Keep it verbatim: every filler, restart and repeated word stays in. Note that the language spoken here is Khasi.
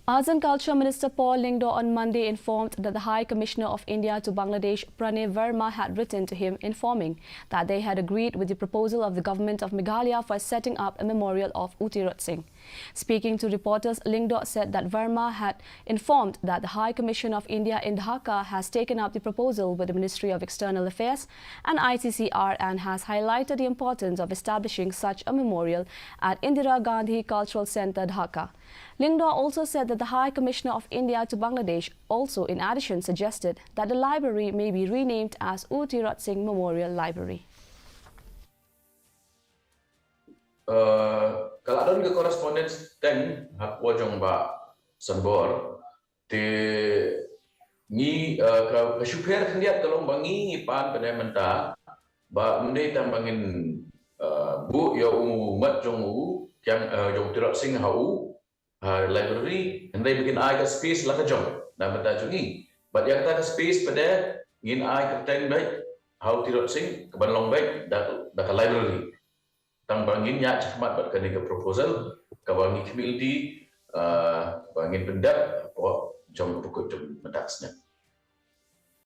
Arts and Culture Minister Paul Lyngdoh on Monday informed that the High Commissioner of India to Bangladesh, Pranay Verma, had written to him informing that they had agreed with the proposal of the government of Meghalaya for setting up a memorial of U Tirot Singh. Speaking to reporters, Lyngdoh said that Verma had informed that the High Commission of India in Dhaka has taken up the proposal with the Ministry of External Affairs and I C C R and has highlighted the importance of establishing such a memorial at Indira Gandhi Cultural Centre, Dhaka. Lyngdoh also said that the High Commissioner of India to Bangladesh also, in addition, suggested that the library may be renamed as U Tirot Singh Memorial Library. Uh, ka la don ka correspondence teng ha kawei jong Bah Sanbor, te ngi, uh, ka, ka shu pher khyndiat ka long ba ngi ngi pan pat mynta ba ym dei tang ba ngin, uh, buh ïa u mat jong u kiang, uh, jong Tirot Singh ha u, ha library, hynrei ba ngin ai ka space la ka jong na bynta jong ngi. Bad ïa kata ka space pat ngin ai kyrteng beit ha u Tirot Singh, ka ban long beit da, da ka library. Tang ba ngin ïaid shakhmat bad kane ka proposal, kaba ngi khmih lynti, uh, ba ngin pyndep hapoh jong ka pukut jong mynta ka snem.